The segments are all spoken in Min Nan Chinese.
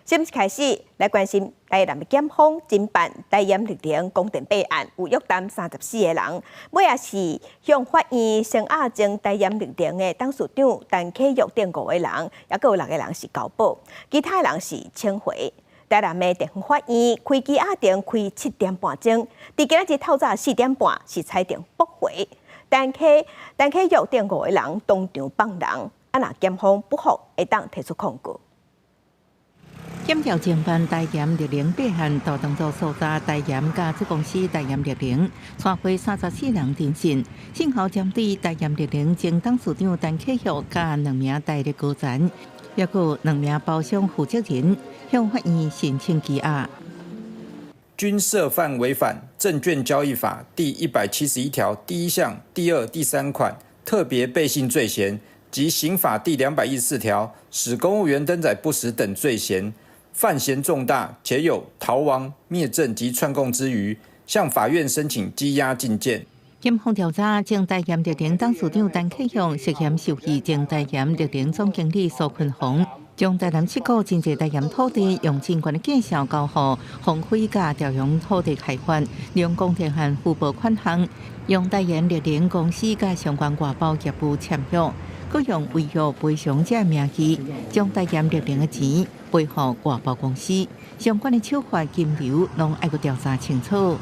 新聞開始來關心台南的檢方偵辦台鹽綠能光電弊案，有約談34個人，尾仔是向法院聲押前台鹽綠能的董事長陳啟育等五個人，抑閣有六個人是交保，其他人是請回。台南的地方法院開羈押庭開7點半鐘，佇今仔日透早4點半是裁定駁回。陳啟育等五個人當場放人，啊若檢方不服，會當提出抗告。檢調偵辦台鹽綠能弊案，大動作搜查台鹽佮子公司台鹽綠能，帶回34人偵訊，先後針對台鹽綠能前董事長陳啟育佮兩名台力高層，抑閣有兩名包商負責人，向法院申請羈押。均涉犯違反證券交易法第171條第一項第二、第三款特別背信罪嫌及刑法第214條使公務員登載不實等罪嫌。犯嫌重大，且有逃亡、滅證及串供之虞，向法院申請羈押禁見。檢方調查，前台鹽綠能董事長陳啟育涉嫌受賄前台鹽綠能總經理蘇坤宏，將台南七股真濟台鹽土地用真懸的價數交予鴻輝佮朝陽土地開發，利用光電案付撥款項，用台鹽綠能公司佮相關外包業務簽約，閣用違約賠償者名義，將台鹽綠能的錢賠予外包公司，相關的手法金流攏愛閣調查清楚。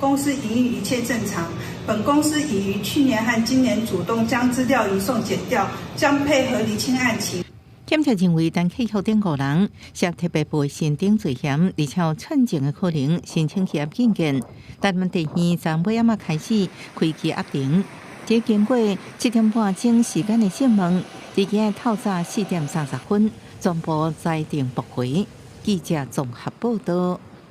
公司營運一切正常，本公司已於去年和今年主動將資料移送檢調，將配合釐清案情。檢察認為，陳啟育等五人涉特別背信等罪嫌，而且有串證的可能，申請羈押禁見。台南地院昨尾暗仔開始開羈押庭，這經過7點半鐘時間的訊問，佇今日透早4點30分，全部裁定駁回。記者綜合報道。